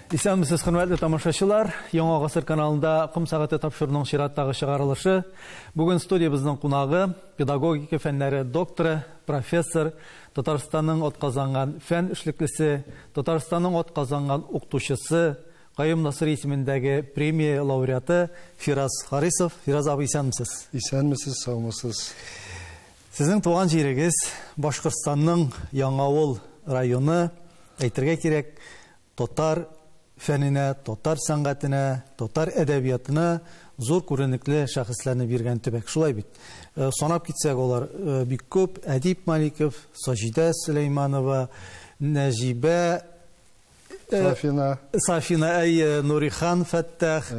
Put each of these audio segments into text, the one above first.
Исәнмесез, хөрмәтле тамашачылар. Яңа гасыр каналында Ком сәгате тапшыруының чираттагы чыгарылышы. Бүген студиябезнең кунагы педагогика фәннәре докторы, профессор, Татарстанның атказанган фән эшлеклесе, Татарстанның атказанган укытучысы, Каюм Насыйри исемендәге премия лауреаты Фираз Харисов. Фираз абый, исәнмесез. Исәнмесез, саумысыз. Сезнең туган җирегез Башкортстанның Яңавыл районы, әйтергә кирәк, татар фәненә, татар сәнгатенә, татар әдәбиятына зур күренекле шәхесләрне биргән төбәк. Шулай бит. Санап китсәк, алар бик күп. Әдип Маликов, Саҗидә Сөләйманова, Нәҗибә Сафина. Сафина, әйе, Нурихан Фәттах,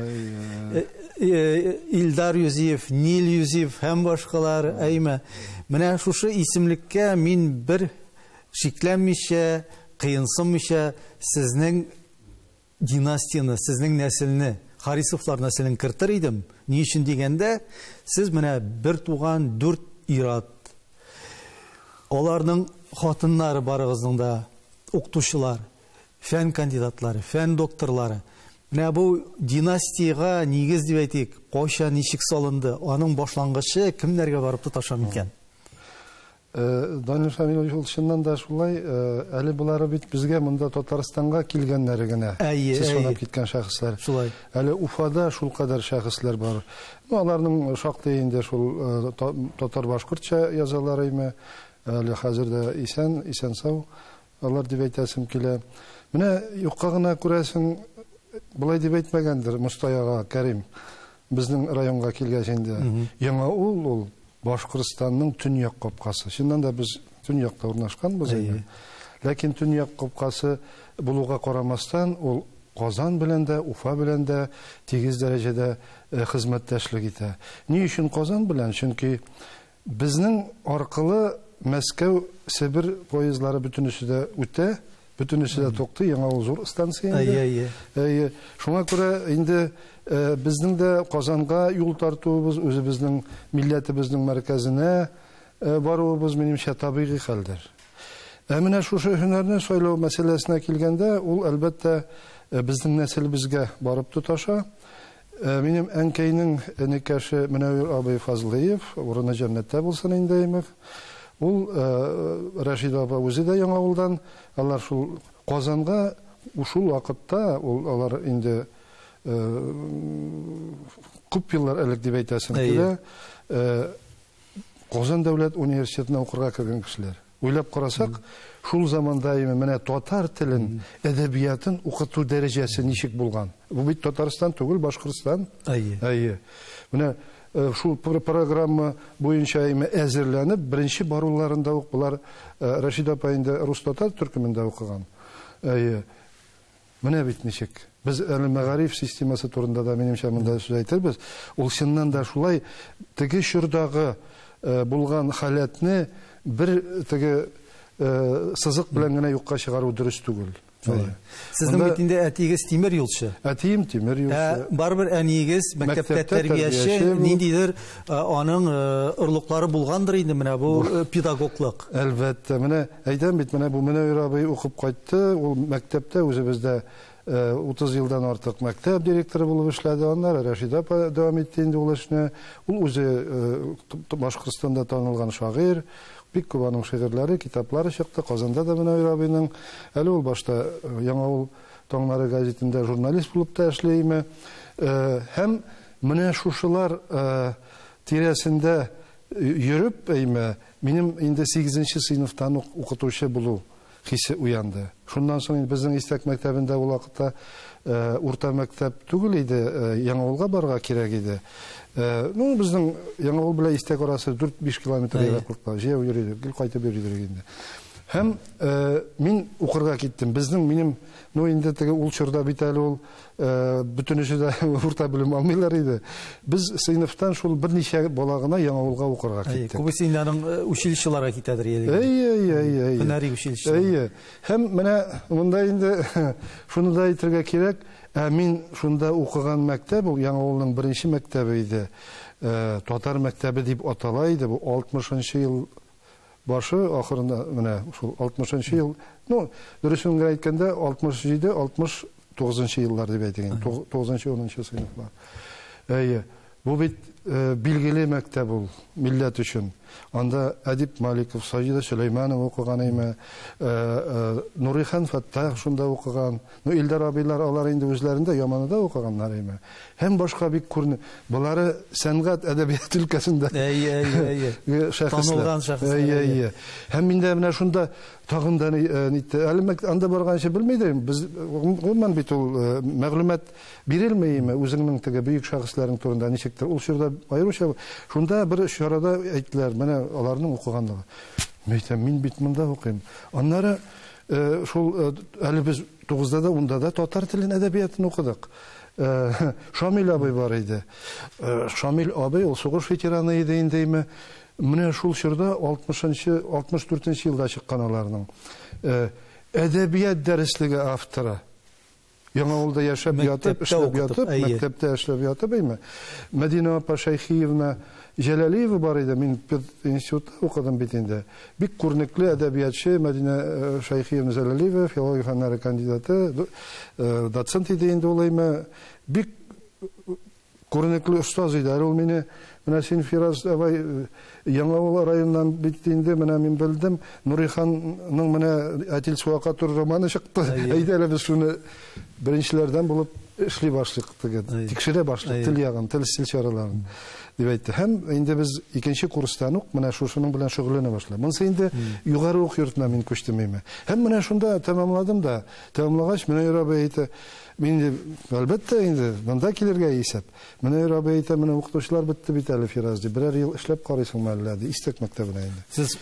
Илдар Юзиев, Нил Юзиев һәм башкалар, әйме. Менә шушы исемлеккә мин бер шикләнмичә, кыенсынмыйча сезнең династияне, сезнең нәселне, Харисовлар нәселен кертер идем. Ни өчен дигәндә, сез менә бер туган дүрт ир-ат. Аларның хатыннары барыгызның да укытучылар, фән кандидатлары, фән докторлары. Менә бу династиягә нигез дип әйтик, кайчан ничек салынды, аның башлангычы кемнәргә барып тоташа микән? Данил Шамилович, ул чыннан да шулай, әле болары бит безгә монда Татарстанга килгәннәре генә. Әйе, Сез санап киткән шәхесләр. Шулай. Әле Уфада шулкадәр шәхесләр бар. Ну, аларның шактый инде шул татар-башкортча язалар име. Әле хәзер дә исән, исән-сау алар дип әйтәсем килә. Менә юкка гына күрәсең, болай дип әйтмәгәндер Мостай ага Кәрим безнең районга килгәч инде. Яңа ул ул Башкортстанның төньяк капкасы. Чыннан да без төньякта урнашканбыз инде. Ләкин төньяк капкасы булуга карамастан, ул Казан белән дә, Уфа белән дә тигез дәрәҗәдә хезмәттәшлек итә. Ни өчен Казан белән? Чөнки безнең аркылы Мәскәү, Себер поездлары бөтенесе дә үтә, бөтенесе дә туктый, яңа ул зур станция инде. Әйе, әйе. Әйе. Шуңа күрә инде безнең дә Казанга юл тартуыбыз, үзебезнең милләтебезнең мәркәзенә баруыбыз, минемчә, табигый хәлдер. Ә менә шушы һөнәрне сайлау мәсьәләсенә килгәндә, ул, әлбәттә, безнең нәселебезгә барып тоташа. Минем әнкәйнең энекәше Мөнәвир абый Фазлыев, урыны җәннәттә булсын инде, имек. Ул Рәшидә апа үзе дә Яңавылдан, алар шул Казанга шул вакытта, ул алар инде күп еллар элек дип әйтәсем килә, Казан дәүләт университетына укырга кергән кешеләр. Уйлап карасак, шул заманда име менә татар телен, әдәбиятын укыту дәрәҗәсе ничек булган? Бу бит Татарстан түгел, Башкортстан. Әйе. Әйе. Менә шул программа буенча име әзерләнеп, беренче баруларында ук болар Рәшидә апа инде рус-татар төркемендә укыган. Әйе. Менә бит ничек. Без әле мәгариф системасы турында да минемчә монда сүз әйтербез. Ул чыннан да шулай теге чордагы булган халәтне бер теге сызык белән генә юкка чыгару дөрес түгел. Сезнең бит инде әтиегез тимер юлчы. Әтием тимер юлчы. Барыбер әниегез мәктәптә тәрбияче, ниндидер аның орлыклары булгандыр инде менә бу педагоглык. Әлбәттә, менә әйтәм бит, менә бу Мөнәвир абый укып кайтты, ул мәктәптә үзебездә 30 елдан артык мәктәп директоры булып эшләде. Аннары Рәшидә апа дәвам итте инде ул эшне. Ул үзе Башкортстанда танылган шагыйрь. Бик күп аның шигырьләре, китаплары чыкты. Казанда да Мөнәвир абыйның. Әле ул башта Яңавыл таңнары газетында журналист булып та эшли име. Һәм менә шушылар тирәсендә йөреп, әйме, минем инде 8 сыйныфтан ук укытучы булу хисе уянды. Шуннан соң инде безнең Истәк мәктәбендә ул вакытта урта мәктәп түгел иде, Яңавылга барырга кирәк иде. Ну, безнең Яңавыл белән Истәк арасы 4-5 километр ераклыкта, җәяү йөри идек, гел кайтып йөри идек инде. Һәм мин укырга киттем. Безнең, минем, ну, инде теге ул чорда бит әле ул бөтенесе дә урта белем алмыйлар иде. Без сыйныфтан шул берничә бала гына Яңавылга укырга киттек. Күбесе инде аның училищеларга китәдер иде. Әйе, әйе, әйе, әйе. Һөнәри училищелар. Әйе. Һәм менә монда инде шуны да әйтергә кирәк, мин шунда укыган мәктәп, ул Яңавылның беренче мәктәбе иде. Татар мәктәбе дип атала иде. Бу 60 ел башы, ахырында менә шул 60 ел, ну, дөресен генә әйткәндә, 67, 9 еллар дип әйтик инде, 9-10 сыйныфлар. Әйе, бу бит билгеле мәктәп ул милләт өчен. Анда Әдип Маликов, Саҗида Сөләйманова укыган име, Нурихан Фәттах шунда укыган. Ну, Илдар абыйлар алар инде үзләрендә Яманада укыганнар име. Һәм башка бик күрне. Болары сәнгать, әдәбият өлкәсендә. Әйе, әйе, әйе. Танылган шәхесләр. Әйе, әйе. Һәм миндә менә шунда тагын да нитте. Әле анда барганчы белмидем. Без гомумән бит ул мәгълүмат бирелмейме үзеңнең теге бөек шәхесләрең турында ничектер. Ул чорда аеруча шунда бер чарада әйттеләр, менә аларның укыганлыгы. Мин әйтәм, мин бит монда укыйм. Аннары шул әле без 9-да да 10-да да татар телен, әдәбиятын укыдык. Шамил абый бар иде. Шамил абый ул сугыш ветераны иде индеме. Менә шул чорда 64 елда чыккан аларның. Әдәбият дәреслеге авторы. Яңавылда яшәп ятып, эшләп ятып, мәктәптә эшләп ятып, әйме. Мәдинә апа Шәйхиевна Җәләлиева бар иде, мин пединститутта укыдым бит инде. Бик күренекле әдәбиятчы Мәдинә Шәйхиевна Җәләлиева, филология фәннәре кандидаты, доцент иде инде ул, әйме. Бик күренекле остаз иде. Әле ул мине, менә син Фираз абай Яңавыл районыннан бит инде, менә мин белдем, Нуриханның менә Әтил Суака тур романы чыкты. Әйдә әле без шуны беренчеләрдән булып эшли башлыйк, тикшерә башлыйк тел ягын, тел стиль чараларын дип әйтте. Һәм инде без икенче курстан ук менә шушының белән шөгыльләнә башладык. Монысы инде югары уку йортына мин күчтем име. Һәм менә шунда тәмамладым да, тәмамлагач Мөнәвир абый әйтте, мин инде әлбәттә инде монда килергә исәп. Мөнәвир абый әйтә, менә укытучылар бетте бит әле Фираз ди. Берәр ел эшләп карыйсыңмы әллә ди, Истәк мәктәбенә инде. Сез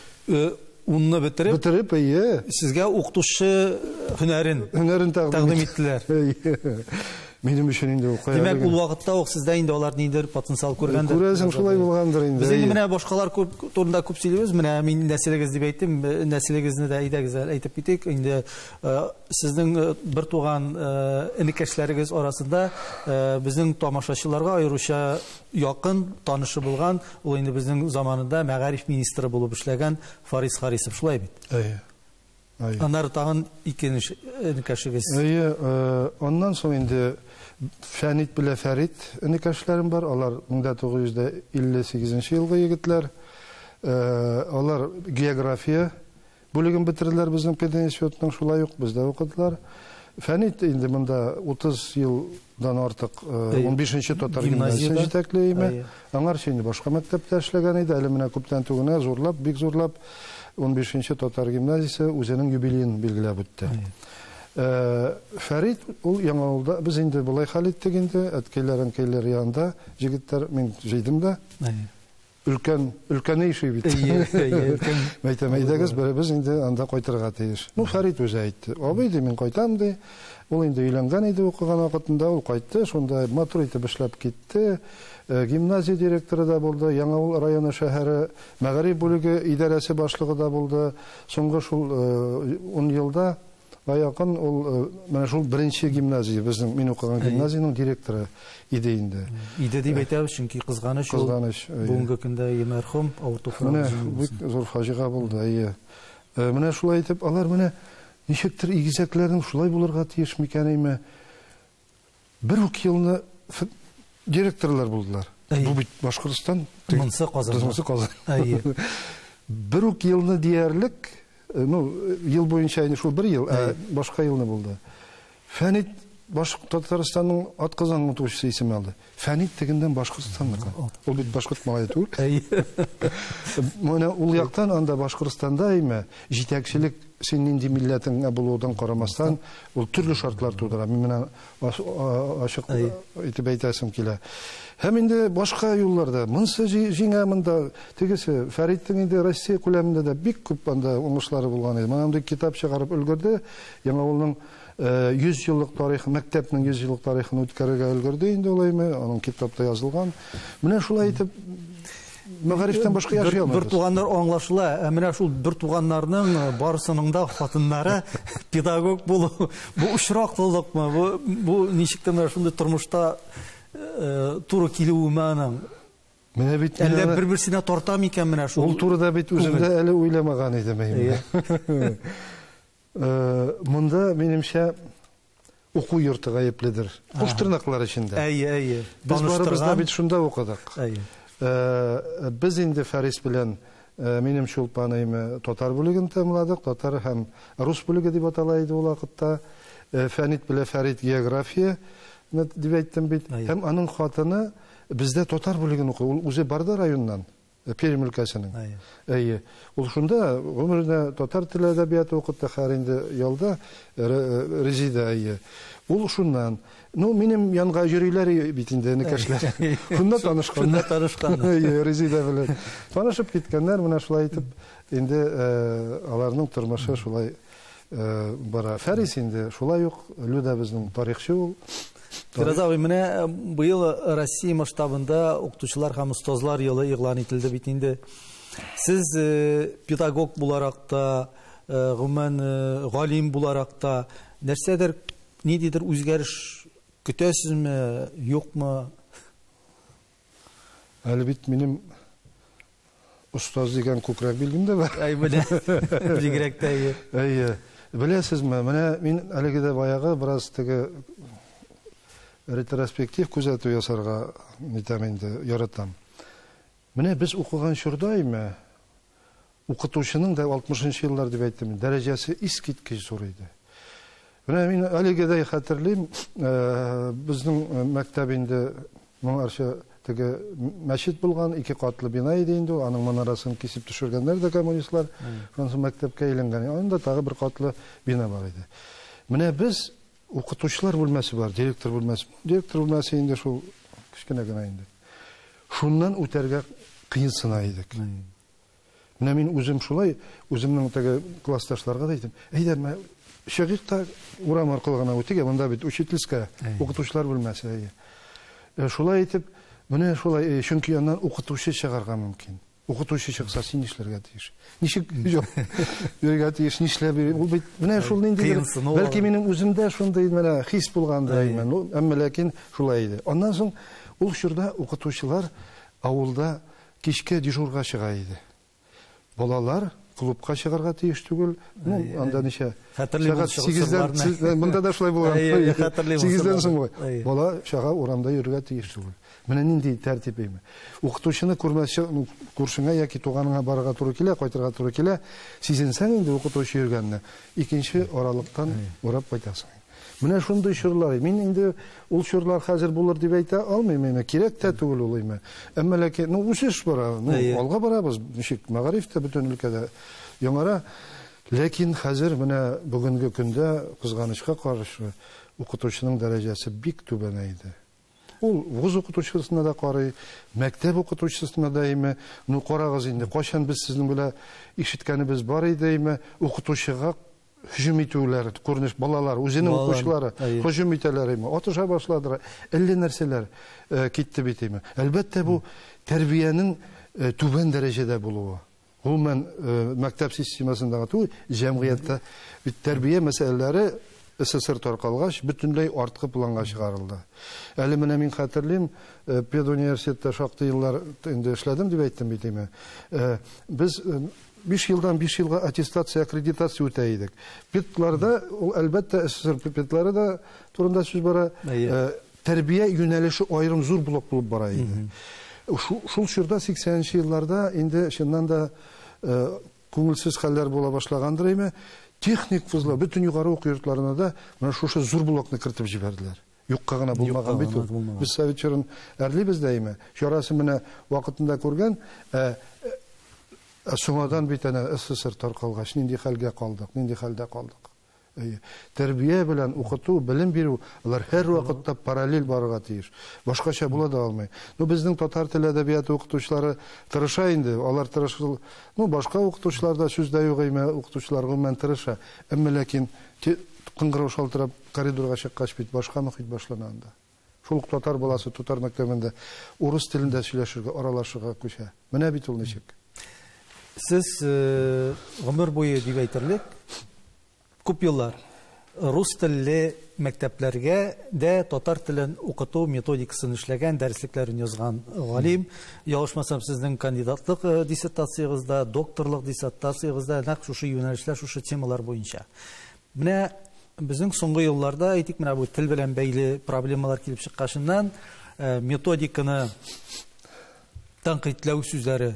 унны бетереп, бетереп, әйе. Сезгә укытучы һөнәрен тәкъдим иттеләр. Әйе. Минем өчен инде ул кая. Димәк, ул вакытта ук сездә инде алар ниндидер потенциал күргәндер. Күрәсең, шулай булгандыр инде. Без инде менә башкалар күп турында күп сөйлибез. Менә мин нәселегез дип әйттем, нәселегезне дә әйдәгез әйтеп китик. Инде сезнең бер туган энекәшләрегез арасында безнең тамашачыларга аеруча якын танышы булган, ул инде безнең заманында мәгариф министры булып эшләгән Фарис Харисов, шулай бит? Әйе. Аннары тагын ике энекәшегез. Әйе, аннан соң инде Фәнит белән Фәрит энекәшләрем бар. Алар 1958 елгы егетләр. Алар география бүлеген бетерделәр безнең пединститутның, шулай ук бездә укыдылар. Фәнит инде монда 30 елдан артык 15-нче татар гимназиясен җитәкләйме. Аңарчы инде башка мәктәптә эшләгән иде. Әле менә күптән түгел зурлап, бик зурлап 15-нче татар гимназиясе үзенең юбилеен билгеләп үтте. Фәрит ул Яңавылда, без инде болай хәл иттек инде, әткәйләр, әнкәйләр янында җегетләр, мин җыйдым да. Өлкәне ише бит. Әйтәм, әйдәгез, беребез инде анда кайтырга тиеш. Ну, Фәрит үзе әйтте. Абый ди, мин кайтам ди. Ул инде өйләнгән иде укыган вакытында, ул кайтты, шунда матур итеп эшләп китте. Гимназия директоры да булды, Яңавыл районы шәһәре мәгариф бүлеге идарәсе башлыгы да булды. Соңгы шул 10 елда якын ул менә шул беренче гимназия, безнең мин укыган гимназиянең директоры иде инде. Иде дип әйтәбез, чөнки кызганыч ул бүгенге көндә мәрхүм, авыр туфрак. Менә бик зур фаҗига булды, әйе. Менә шулай итеп алар менә ничектер игезәкләрнең шулай булырга тиеш микән әйме? Бер үк елны директорлар булдылар. Бу бит Башкортстан, Монсы Казан. Монсы Казан. Бер үк елны диярлек, ну, ел буенча инде шул бер ел, ә башка елны булды. Фәнит Татарстанның атказанган укытучысы исеме алды. Фәнит тегендән Башкортстанныкы. Ул бит башкорт малае түгел. Менә ул яктан анда Башкортстанда әйме җитәкчелек син нинди милләтең булудан карамастан, ул төрле шартлар тудыра. Мин менә ачык итеп әйтәсем килә. Һәм инде башка юлларда монсы җиңә, монда тегесе Фәриттең инде Россия күләмендә дә бик күп анда уңышлары булган иде. Менә андый китап чыгарып өлгерде. Яңавылның 100 еллык тарихы, мәктәпнең 100 еллык тарихын үткәрергә өлгерде инде ул әйме, аның китапта язылган. Менә шулай итеп мәгарифтән башка яши алмыйбыз. Бер туганнар аңлашыла, ә менә шул бер туганнарның барысының да хатыннары педагог булу, бу очраклылыкмы, бу ничек тә менә шундый тормышта туры килүеме аның? Менә бит әллә бер-берсенә тарта микән менә шул? Ул турыда бит үзем дә әле уйламаган идем. Монда минемчә уку йорты гаепледер. Куш тырнаклар эчендә. Әйе, әйе. Без барыбыз да бит шунда укыдык. Әйе. Без инде Фәрис белән минем Чулпаным татар бүлеген тәмамладык. Татар һәм рус бүлеге дип атала иде ул вакытта. Фәнит белән Фәрит география дип әйттем бит. Һәм аның хатыны бездә татар бүлеген укый. Ул үзе Барда районыннан, Пермь өлкәсенең. Әйе. Ул шунда гомеренә татар теле әдәбияты укытты, хәзер инде ялда, Резида, әйе. Ул шуннан. Ну, минем янга йөриләр бит инде энекәшләр. Шунда танышкан. Шунда танышкан. Әйе, Резида белән. Танышып киткәннәр, менә шулай итеп инде аларның тормышы шулай бара. Фәрис инде шулай ук, Люда безнең тарихчы ул. Фираз абый, менә быел Россия масштабында укытучылар һәм остазлар елы игълан ителде бит инде. Сез педагог буларак та, гомумән галим буларак та нәрсәдер, ниндидер үзгәреш көтәсезме, юкмы? Әле бит минем остаз дигән күкрәк билгем дә бар. Әй, менә, бигрәк тә әйе. Әйе. Беләсезме, менә мин әлеге дә баягы бераз теге ретроспектив күзәтү ясарга нитәм инде, яратам. Менә без укыган чорда име, укытучының да 60 еллар дип әйттем, дәрәҗәсе искиткеч зур иде. Менә мин әлеге дә хәтерлим, безнең мәктәп инде моңарчы теге мәчет булган, ике катлы бина иде инде, аның манарасын кисеп төшергәннәр дә коммунистлар, шуннан соң мәктәпкә әйләнгән. Анда тагы бер катлы бина бар иде. Менә без укытучылар бүлмәсе бар, директор бүлмәсе. Директор бүлмәсе инде шул кечкенә генә инде. Шуннан үтәргә кыенсына идек. Менә мин үзем шулай, үземнең теге классташларга да әйттем. Әйдә, менә чыгыйк та урам аркылы гына үтик, монда бит учительская, укытучылар бүлмәсе, әйе. Шулай итеп, менә шулай, чөнки аннан укытучы чыгарга мөмкин. Укытучы чыкса, син нишләргә тиеш? Ничек йөрергә тиеш, нишләп йөри? Ул бит менә шул ниндидер, бәлки минем үземдә шундый менә хис булгандыр, әмма ләкин шулай иде. Аннан соң ул чорда укытучылар авылда кичке дежурга чыга иде. Балалар клубка чыгарга тиеш түгел. Ну, анда ничә? Сәгать 8-дән, монда да шулай булган. 8-дән соң бала чага урамда йөрергә тиеш түгел. Менә нинди тәртип име. Укытучыны күрмәсә, күршеңә яки туганыңа барырга туры килә, кайтырга туры килә. Сизенсәң инде укытучы йөргәнне, икенче аралыктан урап кайтасың. Менә шундый чорлар. Мин инде ул чорлар хәзер булыр дип әйтә алмыйм, инде кирәк тә түгел ул име. Әмма ләкин, ну, үсеш бара, ну, алга барабыз, ничек мәгариф тә бөтен өлкәдә яңара. Ләкин хәзер менә бүгенге көндә кызганычка каршы укытучының дәрәҗәсе бик түбәнәйде. Ул вуз укытучысына да карый, мәктәп укытучысына да име. Ну, карагыз инде, кайчан без сезнең белән ишеткәнебез бар иде име, укытучыга һөҗүм итүләр, күренеш балалар, үзенең укучылары һөҗүм итәләр име, атыша башладылар, әллә нәрсәләр китте бит име. Әлбәттә, бу тәрбиянең түбән дәрәҗәдә булуы. Гомумән, мәктәп системасындагы түгел, җәмгыятьтә бит тәрбия мәсьәләләре СССР таркалгач, бөтенләй арткы планга чыгарылды. Әле менә мин хәтерлим, педуниверситетта шактый еллар инде эшләдем дип әйттем бит име. Без 5 елдан 5 елга аттестация, аккредитация үтә идек. Педларда, ул әлбәттә СССР педлары да турында сүз бара, тәрбия юнәлеше аерым зур блок булып бара иде. Шул чорда 80 елларда инде чыннан да күңелсез хәлләр була башлагандыр име. Техник вузлар, бөтен югары уку йортларына да менә шушы зур блокны кертеп җибәрделәр. Юкка гына булмаган бит ул. Без совет чорын әрлибез дә име. Чарасы менә вакытында күргән, соңадан бит әнә СССР таркалгач, нинди хәлгә калдык, нинди хәлдә калдык. Тәрбия белән укыту, белем бирү, алар һәр вакытта параллель барырга тиеш. Башкача була да алмый. Ну, безнең татар теле әдәбияты укытучылары тырыша инде, алар тырышыл. Ну, башка укытучылар да сүз дә юк име, укытучылар гомумән тырыша. Әмма ләкин кыңгырау шалтырап коридорга чыккач бит башка мохит башлана анда. Шул ук татар баласы татар мәктәбендә урыс телендә сөйләшергә, аралашырга күчә. Менә бит ул ничек. Сез гомер буе дип әйтерлек күп еллар рус телле мәктәпләргә дә татар телен укыту методикасын эшләгән, дәреслекләрен язган галим. Ялгышмасам, сезнең кандидатлык диссертациягездә, докторлык диссертациягездә нәкъ шушы юнәлешләр, шушы темалар буенча. Менә Безнең соңгы елларда, әйтик, менә бу тел белән бәйле проблемалар килеп чыккачыннан, методиканы тәнкыйтьләү сүзләре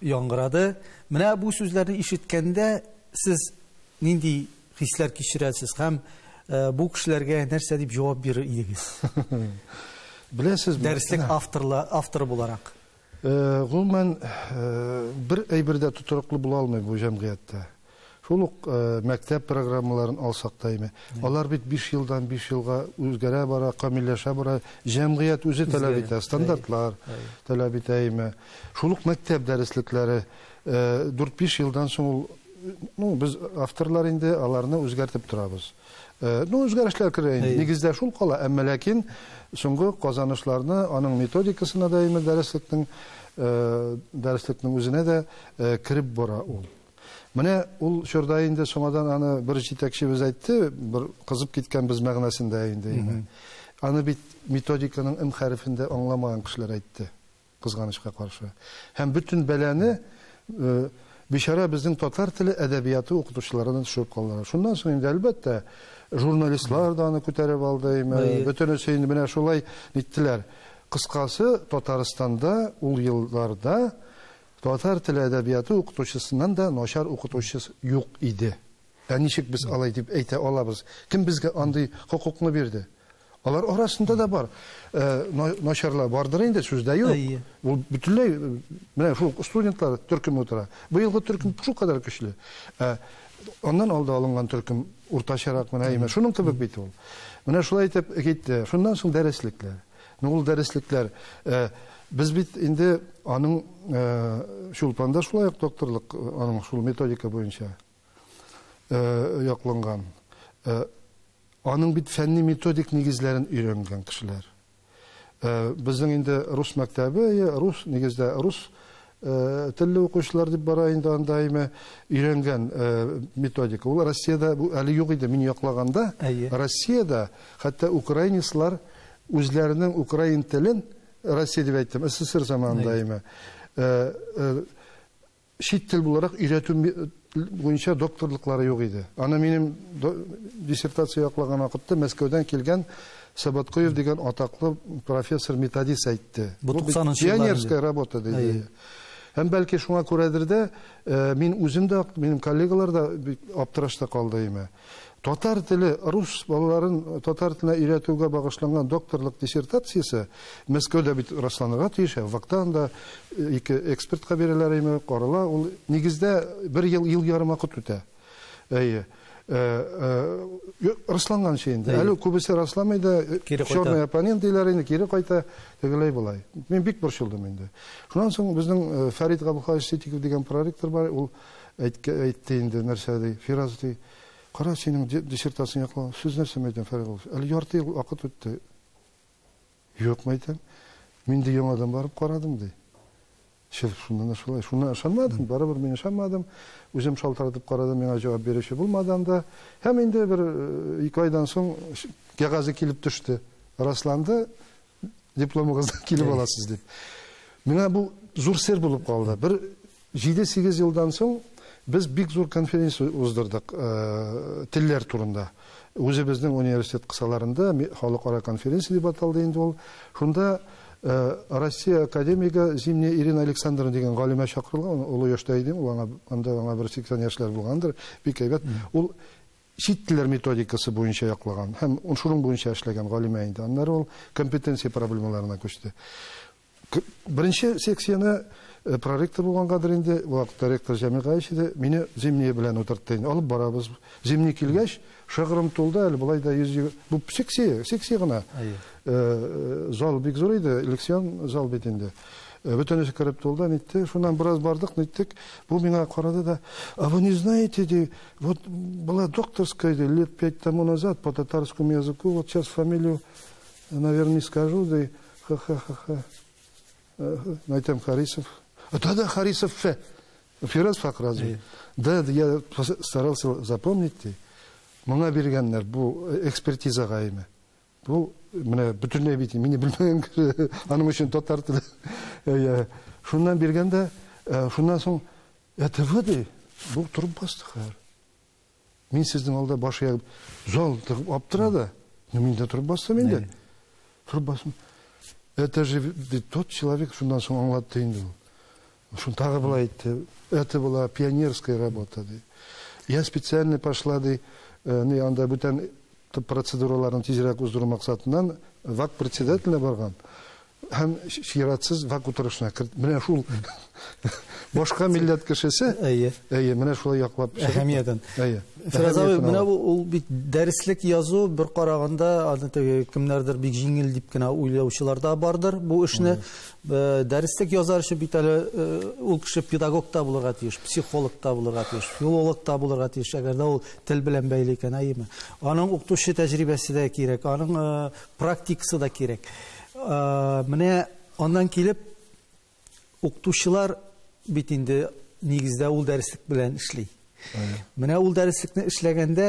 яңгырады. Менә бу сүзләрне ишеткәндә сез нинди хисләр кичерәсез һәм бу кешеләргә нәрсә дип җавап бирер идегез? Беләсезме? Дәреслек авторы буларак. Гомумән, бер әйбер дә тотрыклы була алмый бу җәмгыятьтә. Шул ук мәктәп программаларын алсак та име. Алар бит 5 елдан 5 елга үзгәрә бара, камилләшә бара. Җәмгыять үзе таләп итә, стандартлар таләп итә име. Шул ук мәктәп дәреслекләре 4-5 елдан соң ул, ну, без авторлар инде аларны үзгәртеп торабыз. Ну, үзгәрешләр керә инде. Нигездә шул кала, әмма ләкин соңгы казанышларны аның методикасына да име дәреслекнең үзенә дә кереп бара ул. Менә ул чорда инде соңадан аны бер җитәкчебез әйтте, бер кызып киткән без мәгънәсендә инде. Аны бит методиканың М хәрефен дә аңламаган кешеләр әйтте, кызганычка каршы. Һәм бөтен бәлане бичара безнең татар теле әдәбияты укытучыларына төшереп калдылар. Шуннан соң инде әлбәттә журналистлар да аны күтәреп алды, бөтенесе инде менә шулай ниттеләр. Кыскасы, Татарстанда ул елларда татар теле әдәбияты укытучысыннан да начар укытучы юк иде. Ә ничек без алай дип әйтә алабыз? Кем безгә андый хокукны бирде? Алар арасында да бар. Начарлар бардыр инде, сүз дә юк. Ул бөтенләй менә шул студентлар төркеме утыра. Быелгы төркем шул кадәр көчле. Аннан алда алынган төркем уртачарак менә име. Шуның кебек бит ул. Менә шулай итеп китте. Шуннан соң дәреслекләр. Ну, ул дәреслекләр, без бит инде аның Чулпанда шулай ук докторлык, аның шул методика буенча якланган. Аның бит фәнни методик нигезләрен өйрәнгән кешеләр. Безнең инде рус мәктәбе, рус нигездә рус телле укучылар дип бара инде анда име өйрәнгән методика. Ул Россиядә бу әле юк иде. Мин яклаганда Россиядә хәтта украинецлар үзләренең украин телен Россия дип әйттем, СССР заманында име. Чит тел буларак өйрәтү буенча докторлыклары юк иде. Аны минем диссертация яклаган вакытта Мәскәүдән килгән Сабаткоев дигән атаклы профессор методист әйтте. Бу туксанынчы еллар инде. Пионерская работа диде. Һәм бәлки шуңа күрәдер дә, мин үзем дә, минем коллегалар да бик аптырашта калды име. Татар теле, рус балаларын татар теленә өйрәтүгә багышланган докторлык диссертациясе Мәскәүдә бит расланырга тиеш, Вактан да ике экспертка бирәләр име, карала, ул нигездә бер ел, ел ярым вакыт үтә. Әйе. Расланган шей инде. Әле күбесе расламый да, Кире кайта. черный оппонент диләр инде, кире кайта, тегеләй болай. Мин бик борчылдым инде. Шуннан соң безнең Фәрит Габдулхаевич Ситиков дигән проректор бар, ул әйтте инде нәрсә ди, Фираз ди, кара синең диссертацияң яклау, сүз нәрсә әйтәм, Фәрит Габдулхаевич, әле ярты ел вакыт үтте. Юк, әйтәм, мин дә яңадан барып карадым ди. Шеф, шуннан да шулай, шуннан ышанмадым, барыбер мин ышанмадым. Үзем шалтыратып карадым, миңа җавап бирүче булмады анда. Һәм инде бер ике айдан соң кәгазе килеп төште. Расланды, дипломыгызны килеп аласыз дип. Миңа бу зур сер булып калды. Бер җиде-сигез елдан соң без бик зур конференция уздырдык телләр турында. Үзебезнең университет кысаларында халыкара конференция дип аталды инде ул. Шунда Россия академигы Зимняя Ирина Александровна дигән галимә чакырылган, ул олы яшьтә иде, ул анда аңа бер сиксән яшьләр булгандыр, бик әйбәт. Ул чит телләр методикасы буенча яклаган һәм шуның буенча эшләгән галимә инде. Аннары ул компетенция проблемаларына күчте. Беренче секцияне проректор булгангадыр инде, ул вакытта ректор Җәмил Гаич иде, мине Зимняя белән утыртты инде. Алып барабыз. Зимний килгәч, шыгрым тулды, әле болай да йөз егерме, бу секция гына. Зал бик зур иде, лекцион зал бит инде. Бөтенесе кереп тулды, нитте. Шуннан бераз бардык, ниттек. Бу миңа карады да, а вы не знаете, ди, вот была докторская, ди, лет 5 тому назад по татарскому языку, вот сейчас фамилию, наверное, не скажу, да, ха-ха-ха-ха. Найтем Харисов. Да-да, Харисов Ф. Фираз Фахразов. Да, да, я старался запомнить. Моңа биргәннәр бу экспертизага име. Бу менә бөтенләй бит мине белмәгән кеше, аның өчен татар теле. Шуннан биргәндә, шуннан соң это вы, ди, бу торып басты хәзер. Мин сезнең алда баш иям. Зал аптырады. Ну, мин дә торып бастым инде. Торып бастым. Это же тот человек, шуннан соң аңлатты инде ул. Шун тагы былай әйтте. Это была пионерская работа, ди. Я специально пошла, ди, не анда бүтән процедураларын тизрәк уздыру максатыннан ВАК председателенә барган. Һәм чиратсыз ВАК утырышына керде. Менә шул башка милләт кешесе. Әйе. Әйе, менә шулай яклап. Әһәмиятен. Әйе. Фираз абый, менә бу ул бит дәреслек язу бер караганда аны теге кемнәрдер бик җиңел дип кенә уйлаучылар да бардыр бу эшне. Дәреслек язар өчен бит әле ул кеше педагог та булырга тиеш, психолог та булырга тиеш, филолог та булырга тиеш, әгәр дә ул тел белән бәйле икән, әйеме? Аның укытучы тәҗрибәсе дә кирәк, аның практикасы да кирәк. Менә аннан килеп укытучылар бит инде нигездә ул дәреслек белән эшли. Менә ул дәреслекне эшләгәндә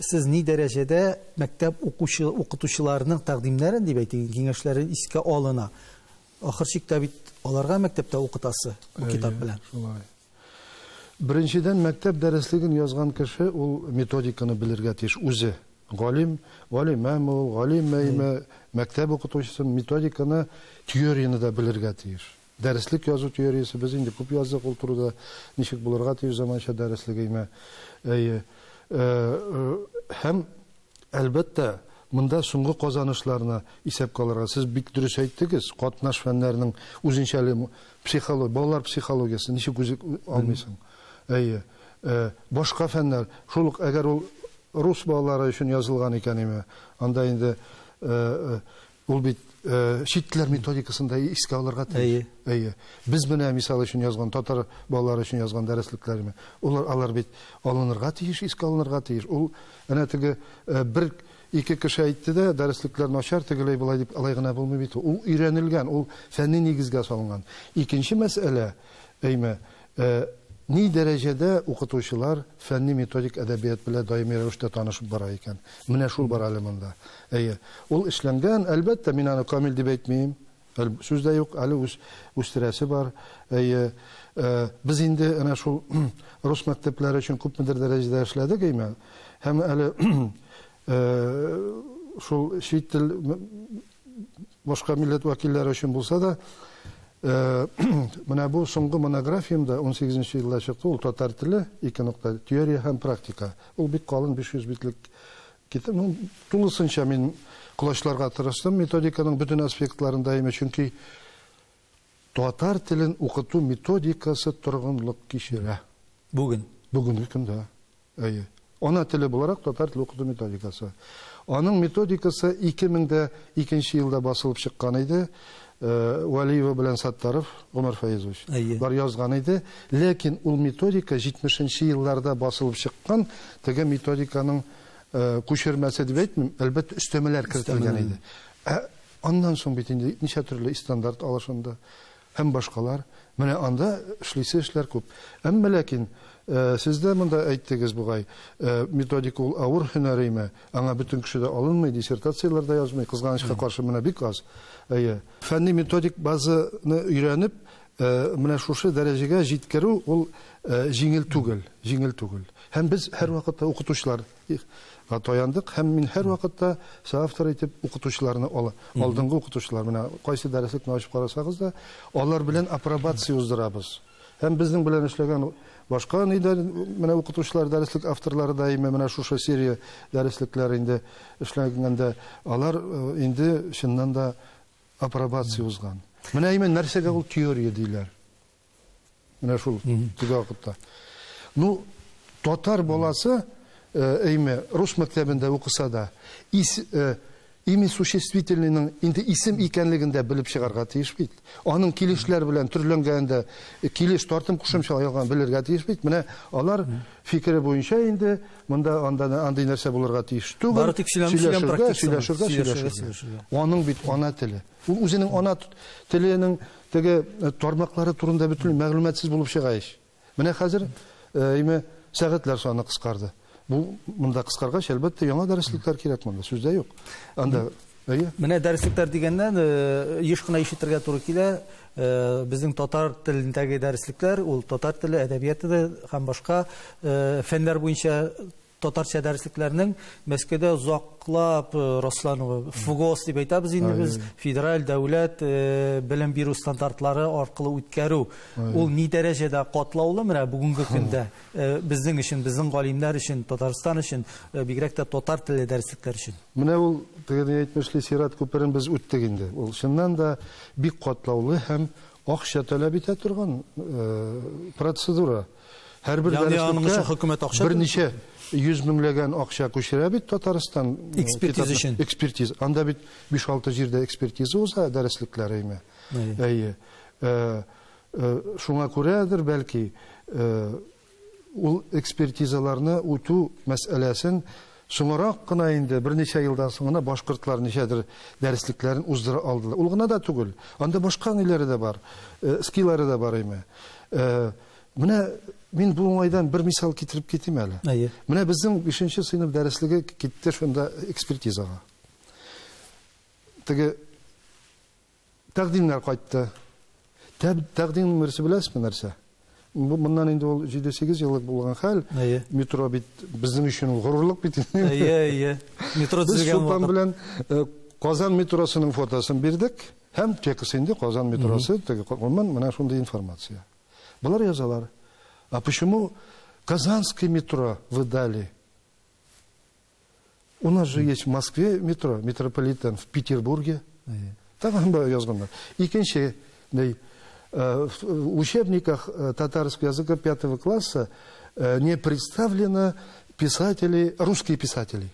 сез ни дәрәҗәдә мәктәп укытучыларының тәкъдимнәрен дип әйтик, киңәшләрен искә алына. Ахыр чиктә бит аларга мәктәптә укытасы бу китап белән. Шулай. Беренчедән, мәктәп дәреслеген язган кеше ул методиканы белергә тиеш үзе. Галим, галимәме ул, галимәйме, мәктәп укытучысы методиканы, теорияне дә белергә тиеш. Дәреслек язу теориясе без инде күп яздык ул турыда, ничек булырга тиеш заманча дәреслек. Әйе. Һәм әлбәттә, монда соңгы казанышларны исәпкә алырга. Сез бик дөрес әйттегез, катнаш фәннәрнең үзенчәлеге психология, балалар психологиясе ничек үзе алмыйсың. Әйе. Башка фәннәр, шул ук әгәр ул рус балалары өчен язылган икән име, анда инде ул бит чит телләр методикасын да искә алырга тиеш. Әйе. Без менә мисал өчен язган, татар балалары өчен язган дәреслекләрме, алар бит алынырга тиеш, искә алынырга тиеш. Ул әнә теге бер ике кеше әйтте дә, дәреслекләр начар, тегеләй болай дип алай гына булмый бит. Ул өйрәнелгән, ул фәнни нигезгә салынган. Икенче мәсьәлә, әйме, ни дәрәҗәдә укытучылар фәнни методик әдәбият белән даими рәвештә танышып бара икән. Менә шул бар әле монда. Әйе. Ул эшләнгән, әлбәттә, мин аны камил дип әйтмим. Сүз дә юк, әле үстерәсе бар. Әйе. Без инде әнә шул рус мәктәпләре өчен күпмедер дәрәҗәдә эшләдек, әйме. Һәм әле шул чит тел башка милләт вәкилләре өчен булса да, менә бу соңгы монографиямдә 18 елда чыкты, ул татар теле, 2 нокта, теория һәм практика. Ул бик калын 500 битлек китап. Ну, тулысынча мин колачларга тырыштым методиканың бөтен аспектларын да, чөнки татар телен укыту методикасы торгынлык кичерә. Бүген? Бүгенге көндә. Әйе. Ана теле буларак татар теле укыту методикасы. Аның методикасы 2002 елда басылып чыккан иде. Валиева белән Саттаров, Гомәр Фәизович, бар язган иде. Ләкин ул методика 70 елларда басылып чыккан теге методиканың күчермәсе дип әйтмим, әлбәттә, өстәмәләр кертелгән иде. Аннан соң бит инде ничә төрле стандарт алышынды һәм башкалар. Менә анда эшлисе эшләр күп. Әмма ләкин сез дә монда әйттегез бугай, методика ул авыр һөнәриме, аңа бөтен кеше дә алынмый, диссертацияләр дә язмый, кызганычка каршы менә бик аз. Әйе. Фәнни методик базаны өйрәнеп, менә шушы дәрәҗәгә җиткерү ул җиңел түгел, җиңел түгел. Һәм без һәр вакытта укытучыларга таяндык, һәм мин һәр вакытта соавтор итеп укытучыларны алдынгы укытучылар, менә кайсы дәреслекне ачып карасагыз да, алар белән апробация уздырабыз. Һәм безнең белән эшләгән башка нидә менә укытучылар, дәреслек авторлары да менә шушы серия дәреслекләр инде эшләгәндә, алар инде чыннан да апробация узган. Менә именно нәрсәгә ул теория диләр. Менә шул теге вакытта. Ну, татар баласы, әйме, рус мәктәбендә укыса да, имя существительныйның инде исем икәнлеген дә белеп чыгарга тиеш бит. Аның килешләр белән төрләнгәндә килеш тартым кушымча алган белергә тиеш бит. Менә алар фикере буенча инде монда анда андый нәрсә булырга тиеш түгел. Бары тик сөйләшергә, сөйләшергә, сөйләшергә. Аның бит ана теле. Ул үзенең ана теленең теге тармаклары турында бөтенләй мәгълүматсыз булып чыга ич. Менә хәзер име сәгатьләр саны кыскарды. Бу монда кыскаргач, әлбәттә, яңа дәреслекләр кирәк монда, сүз дә юк. Анда, әйе. Менә дәреслекләр дигәннән, еш кына ишетергә туры килә, безнең татар телендәге дәреслекләр, ул татар теле, әдәбияты да һәм башка фәннәр буенча Татарча дәреслекләрнең Мәскәүдә озаклап раслануы, ФГОС дип әйтәбез инде без, федераль дәүләт белем бирү стандартлары аркылы үткәрү. Ул ни дәрәҗәдә катлаулы менә бүгенге көндә безнең өчен, безнең галимнәр өчен, Татарстан өчен, бигрәк тә татар телле дәреслекләр өчен. Менә ул теге әйтмешли сират күперен без үттек инде. Ул чыннан да бик катлаулы һәм акча таләп итә торган процедура. Һәрбер дәреслеккә берничә 100 меңләгән акча күчерә бит Татарстан. Экспертиза өчен. Экспертиза. Анда бит 5-6 җирдә экспертиза уза дәреслекләр әйме. Әйе. Шуңа күрәдер бәлки ул экспертизаларны үтү мәсьәләсен соңрак кына инде берничә елдан соң гына башкортлар ничәдер дәреслекләрен уздыра алдылар. Ул гына да түгел. Анда башка ниләре дә бар, скиллары да бар әйме. Менә мин бу уңайдан бер мисал китереп китим әле. Менә безнең 5нче сыйныф дәреслеге китте шунда экспертизага. Теге тәкъдимнәр кайтты. Тәкъдим берсе беләсезме нәрсә? Моннан инде ул 7-8 еллык булган хәл. Метро бит безнең өчен ул горурлык бит. Әйе, әйе. Метро төзелгән вакыт. Без белән Казан метросының фотосын бирдек һәм текст инде Казан метросы, теге гомумән менә шундый информация. Булар язалар. А почему Казанское метро вы дали? У нас же есть в Москве метро, метрополитен, в Петербурге. Там язганнар. Икенче, в учебниках татарского языка 5 класса не представлено писатели, русские писатели.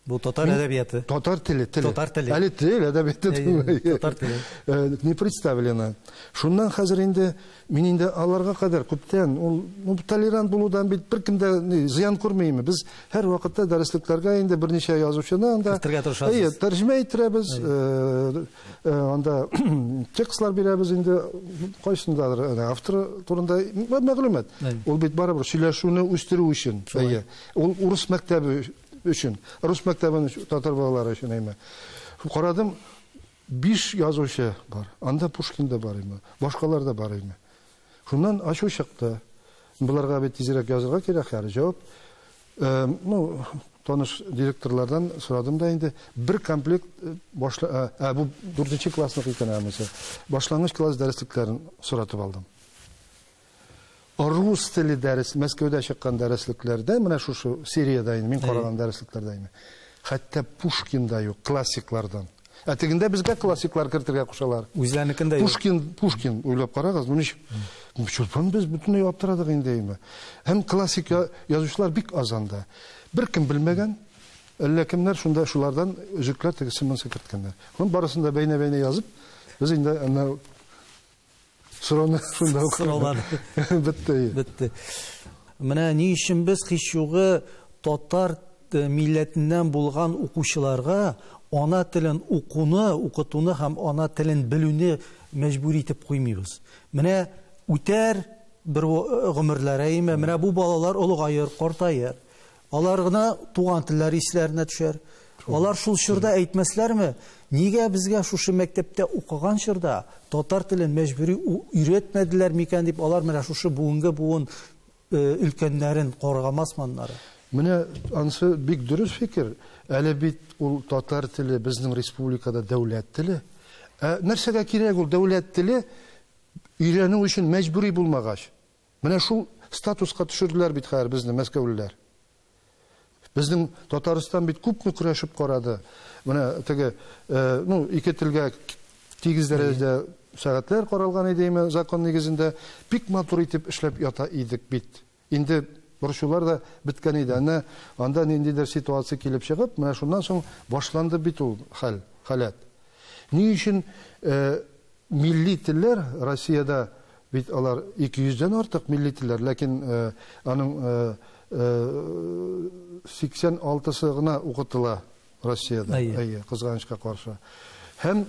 Бу татар әдәбияты. Татар теле, теле. Татар теле. Әле тел әдәбияты. Татар теле. Не представлено. Шуннан хәзер инде мин инде аларга кадәр күптән ул толерант булудан бит беркем дә зыян күрмәйме. Без һәр вакытта дәреслекләргә инде берничә язучыны анда кертергә тырышабыз. Әйе, тәрҗемә иттерәбез. Анда текстлар бирәбез инде кайсындадыр автор турында мәгълүмат. Ул бит барыбер сөйләшүне үстерү өчен. Әйе. Ул урыс мәктәбе өчен, рус мәктәбен татар балалары өчен әйме. Карадым, 5 язучы бар. Анда Пушкин да бар име, башкалар да бар име. Шуннан ачу чыкты. Буларга бит тизрәк язырга кирәк әле җавап. Ну, таныш директорлардан сорадым да инде бер комплект башла, бу 4нче классныкы икән әмесе. Башлангыч класс дәреслекләрен соратып алдым. Рус теле дәрес, Мәскәүдә чыккан дәреслекләрдә, менә шушы сериядә инде, мин караган дәреслекләрдә инде. Хәтта Пушкин да юк, классиклардан. Ә тегендә безгә классиклар кертергә кушалар. Үзләренекен дә юк. Пушкин, Пушкин уйлап карагыз, бу ничек? Чулпан без бөтенләй аптырадык инде инде. Һәм классик язучылар бик аз анда. Бер кем белмәгән, әллә кемнәр шунда шулардан өзекләр тегесе монысы керткәннәр. Шуның барысын да бәйнә-бәйнә язып, без инде ана сорауны шунда ук Сораулар. Бетте. Бетте. Менә ни өчен без һич югы татар милләтеннән булган укучыларга ана телен укуны, укытуны һәм ана телен белүне мәҗбүр итеп куймыйбыз. Менә үтәр бер гомерләр, әйме, менә бу балалар олыгаер, картаер. Алар гына туган телләре исләренә төшәр. Алар шул чорда әйтмәсләрме? Нигә безгә шушы мәктәптә укыган чорда татар телен мәҗбүри өйрәтмәделәр микән дип алар менә шушы бүгенге буын өлкәннәрен каргамасмы аннары? Менә ансы бик дөрес фикер. Әле бит ул татар теле безнең республикада дәүләт теле. Нәрсәгә кирәк ул дәүләт теле өйрәнү өчен мәҗбүри булмагач? Менә шул статуска төшерделәр бит хәзер безне мәскәүлеләр. Безнең Татарстан бит күпме көрәшеп карады. Менә теге, ну, ике телгә тигез дәрәҗәдә сәгатьләр каралган иде име закон нигезендә. Бик матур итеп эшләп ята идек бит. Инде борчулар да беткән иде. Әнә анда ниндидер ситуация килеп чыгып, менә шуннан соң башланды бит ул хәл, халәт. Ни өчен милли телләр Россиядә бит алар ике йөздән артык милли телләр, ләкин аның сиксән алтысы гына укытыла Россиядә. Әйе, кызганычка каршы. Һәм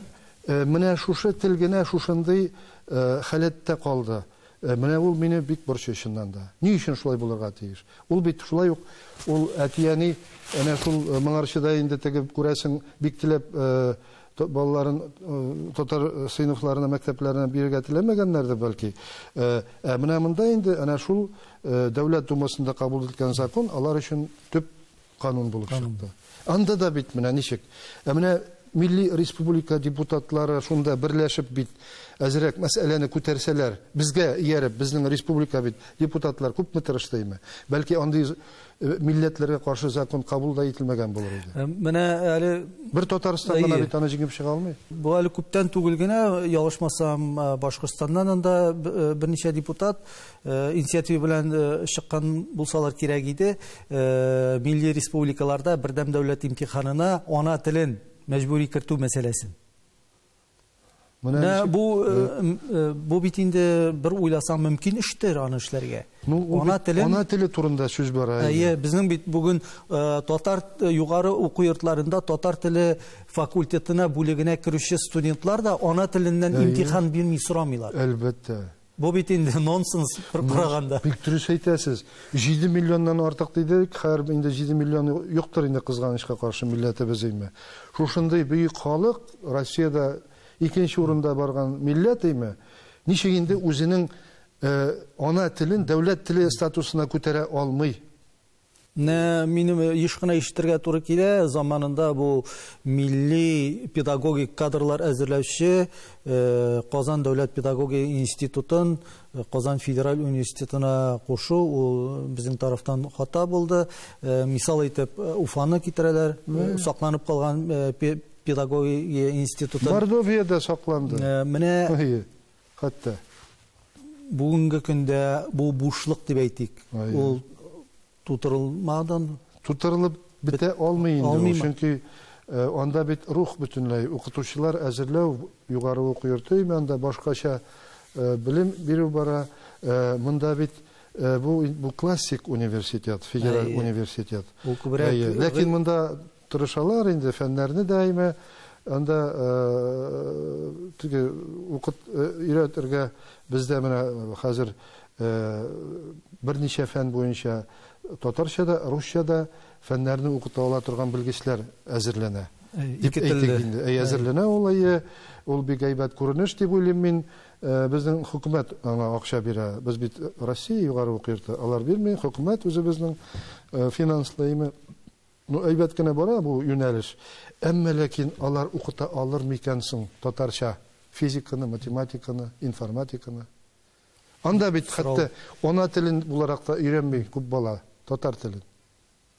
менә шушы тел генә шушындый халәттә калды. Менә ул мине бик борчый чыннан да. Ни өчен шулай булырга тиеш? Ул бит шулай ук, ул әти-әни, әнә шул моңарчы да инде теге күрәсең, бик теләп балаларын татар сыйныфларына, мәктәпләренә бирергә теләмәгәннәрдер бәлки. Ә менә монда инде әнә шул Дәүләт Думасында кабул ителгән закон алар өчен төп канун булып чыкты. Анда да бит менә ничек. Ә менә милли республика депутатлары шунда берләшеп бит әзрәк мәсьәләне күтәрсәләр, безгә ияреп, безнең республика бит депутатлар күпме тырышты име? Бәлки андый милләтләргә каршы закон кабул да ителмәгән булыр иде. Менә әле бер Татарстан гына бит аны җиңеп чыга алмый. Бу әле күптән түгел генә, ялгышмасам, Башкортстаннан анда берничә депутат инициатива белән чыккан булсалар кирәк иде. Милли республикаларда бердәм дәүләт имтиханына ана телен мәҗбүри кертү мәсьәләсен. Менә бу бит инде бер уйласаң мөмкин эштер аны эшләргә. Ана теле, ана теле турында сүз бара. Әйе, безнең бит бүген татар югары уку йортларында татар теле факультетына бүлегенә керүче студентлар да ана теленнән имтихан бирми сорамыйлар. Әлбәттә. Бу бит инде нонсенс бер караганда. Бик дөрес әйтәсез. 7 миллионнан артык дидек, хәер инде 7 миллион юктыр инде кызганычка каршы милләтебез име. Шушындый бөек халык Россиядә икенче урында барган милләт име, ничек инде үзенең ана телен дәүләт теле статусына күтәрә алмый? Минем еш кына ишетергә туры килә, заманында бу милли педагогик кадрлар әзерләүче Казан дәүләт педагогия институтын Казан федераль университетына кушу, ул безнең тарафтан хата булды. Мисал итеп Уфаны китерәләр, сакланып калган педагогия институты. Мордовиядә сакланды. Менә хәтта бүгенге көндә бу бушлык дип әйтик. Ул тутырылмадан тутырылып бетә алмый инде, чөнки анда бит рух бөтенләй укытучылар әзерләү югары уку йорты, анда башкача белем бирү бара. Монда бит бу классик университет, федераль университет. Ләкин монда тырышалар инде фәннәрне дә, анда теге укыт өйрәтергә бездә менә хәзер берничә фән буенча татарча да, русча да фәннәрне укыта ала торган белгечләр әзерләнә. Ике телле. Әзерләнә ул, ул бик әйбәт күренеш дип уйлыйм мин. Безнең хөкүмәт аңа акча бирә. Без бит Россия югары уку йорты, алар бирми, хөкүмәт үзебезнең финанслыймы. Ну, әйбәт кенә бара бу юнәлеш. Әмма ләкин алар укыта алыр микән соң татарча физиканы, математиканы, информатиканы? Анда бит хәтта ана телен буларак та өйрәнми күп бала татар телен.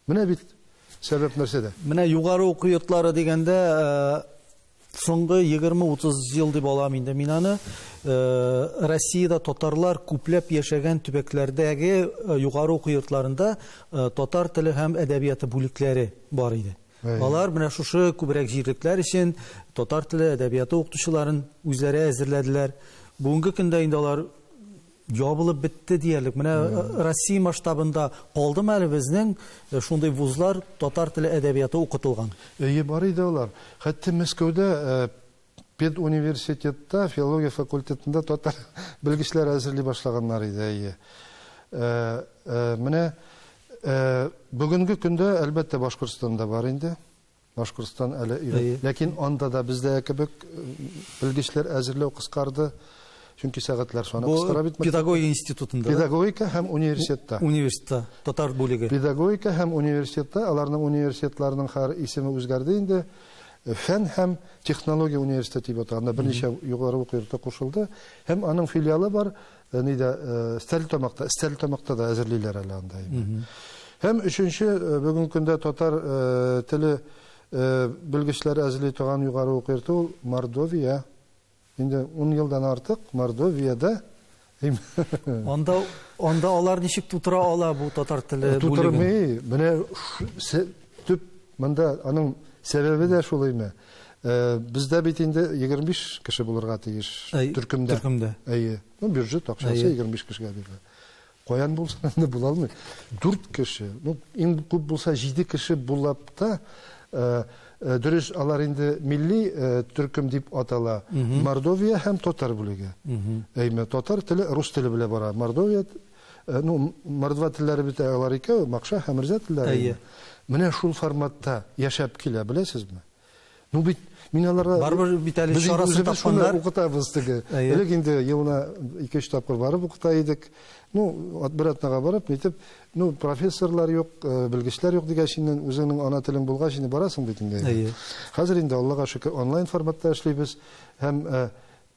Менә бит сәбәп нәрсәдә? Менә югары уку йортлары дигәндә соңгы 20-30 ел дип алам инде мин аны. Россиядә татарлар күпләп яшәгән төбәкләрдәге югары уку йортларында татар теле һәм әдәбияты бүлекләре бар иде. Алар менә шушы күбрәк җирлекләр өчен татар теле әдәбияты укытучыларын үзләре әзерләделәр. Бүгенге көндә инде алар ябылып бетте диярлек. Менә Россия масштабында калдымы әле безнең шундый вузлар татар теле әдәбияты укытылган? Әйе, бар иде алар. Хәтта Мәскәүдә педуниверситетта филология факультетында татар белгечләр әзерли башлаганнар иде. Әйе. Менә бүгенге көндә әлбәттә Башкортстанда бар инде. Башкортстан әле өйрәнә. Ләкин анда да бездә кебек белгечләр әзерләү кыскарды. Чөнки сәгатьләр саны кыскара бит. Педагогия институтында. Педагогика һәм университетта. Университетта татар бүлеге. Педагогика һәм университетта, аларның университетларының һәр исеме үзгәрде инде. Фән һәм технология университеты дип атала. Анда берничә югары уку йорты кушылды. Һәм аның филиалы бар, нидә, Стәрлетамакта, Стәрлетамакта да әзерлиләр әле анда. Һәм өченче бүгенге көндә татар теле белгечләре әзерли торган югары уку йорты ул Мордовия. Инде 10 елдан артык Мордовиядә. Анда алар ничек тутыра ала бу татар теле бүлеген? Тутырмый. Менә төп монда аның сәбәбе дә шул име. Бездә бит инде 25 кеше булырга тиеш төркемдә. Төркемдә. Әйе. Ну, бюджет акчасы 25 кешегә бирелә. Каян булсын инде була алмый. 4 кеше, ну, иң күп булса 7 кеше булып та, дөрес, алар инде милли төркем дип атала. Мордовия һәм татар бүлеге. Әйме, татар теле рус теле белән бара. Мордовия, ну, мордва телләре бит алар икәү, макша һәм эрзә телләре. Менә шул форматта яшәп килә, беләсезме? Ну бит Мин аларга барыбер бит әле чарасын тапканнар. Укытабыз теге. Элек инде елына 2-3 тапкыр барып укыта идек. Ну, бер атнага барып, нитеп, ну, профессорлар юк, белгечләр юк дигәч, инде үзеңнең ана телең булгач, инде барасың бит инде. Хәзер инде Аллага шөкер, онлайн форматта эшлибез һәм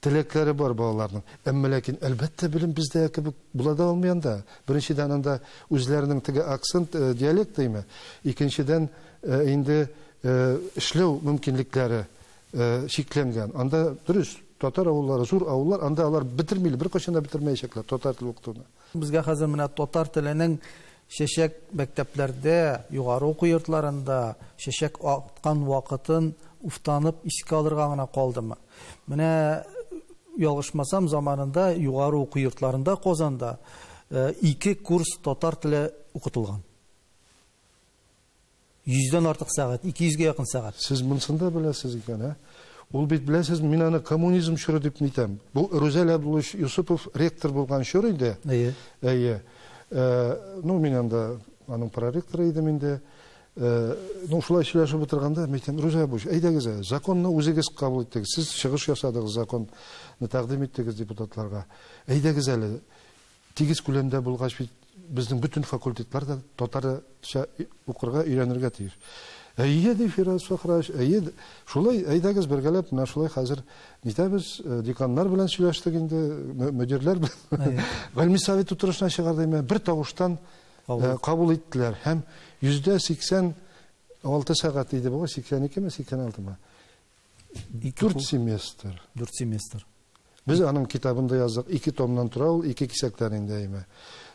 теләкләре бар балаларның. Әмма ләкин әлбәттә белем бездә кебек була да алмый анда. Беренчедән анда үзләренең теге акцент, диалект димме. Икенчедән инде эшләү мөмкинлекләре чикләнгән. Анда дөрес, татар авыллары, зур авыллар, анда алар бетермиләр, беркайчан да бетермәячәкләр татар теле укытуны. Безгә хәзер менә татар теленең чәчәк мәктәпләрдә, югары уку йортларында чәчәк аткан вакытын уфтанып искә алырга гына калдымы? Менә ялгышмасам, заманында югары уку йортларында Казанда 2 курс татар теле укытылган. 100-дән артык сәгать, 200-гә якын сәгать. Сез монысын да беләсез икән, ә? Ул бит беләсез, мин аны коммунизм чоры дип нитәм. Бу Рүзәл Абдуллович Юсупов ректор булган чор инде. Әйе. Әйе. Ну, мин анда аның проректоры идем инде. Ну, шулай сөйләшеп утырганда, мин әйтәм, Рүзәл Абдуллович, әйдәгез, законны үзегез кабул иттегез. Сез чыгыш ясадыгыз, законны тәкъдим иттегез депутатларга. Әйдәгез әле, тигез күләмдә булгач бит безнең бөтен факультетлар да татарча укырга өйрәнергә тиеш. Әйе, ди Фираз Фахраевич, әйе, шулай әйдәгез бергәләп, менә шулай хәзер нитәбез, деканнар белән сөйләштек инде, мөдирләр белән. Гыйльми совет утырышына чыгарды, бер тавыштан кабул иттеләр. Һәм 86% сәгать иде бу, 82 ме, 86 мы? 4 семестр. 4 семестр. Без аның китабында яздык, 2 томнан тора ул, 2 кисәктән инде әйме.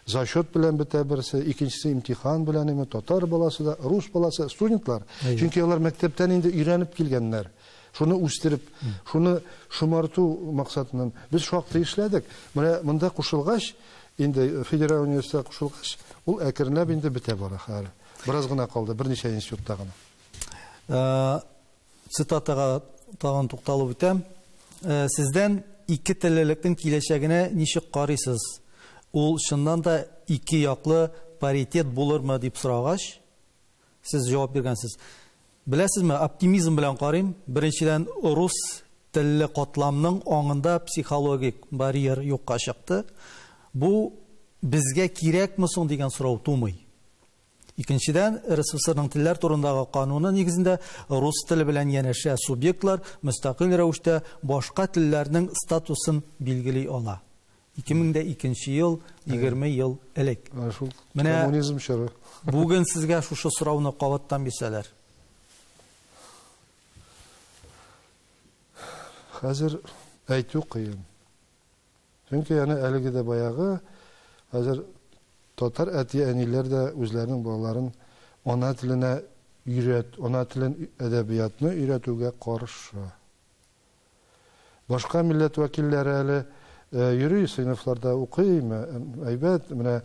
Зачет белән бетә берсе, икенчесе имтихан белән әйме, татар баласы да, рус баласы, студентлар. Чөнки алар мәктәптән инде өйрәнеп килгәннәр. Шуны үстереп, шуны шомарту максатыннан без шактый эшләдек. Менә монда кушылгач, инде федераль университетка кушылгач, ул әкренләп инде бетә бара хәзер. Бераз гына калды, берничә институтта гына. Цитатага тагын тукталып үтәм. Сездән ике теллелекнең киләчәгенә ничек карыйсыз? Ул чыннан да ике яклы паритет булырмы дип сорагач, сез җавап биргәнсез. Беләсезме, оптимизм белән карыйм. Беренчедән, рус телле катламның аңында психологик барьер юкка чыкты. Бу безгә кирәкме соң дигән сорау тумый. Икенчедән, РСФСРның телләр турындагы кануны нигезендә рус теле белән янәшә субъектлар мөстәкыйль рәвештә башка телләрнең статусын билгели ала. 2002 ел, 20 ел элек. Шул коммунизм чоры. Бүген сезгә шушы сорауны кабаттан бирсәләр. Хәзер әйтү кыен. Чөнки яны әлеге дә баягы, хәзер татар әти-әниләр дә үзләренең балаларын ана теленә өйрәт, ана телен, әдәбиятны өйрәтүгә каршы. Башка милләт вәкилләре әле йөри, сыйныфларда укый, әйбәт, менә,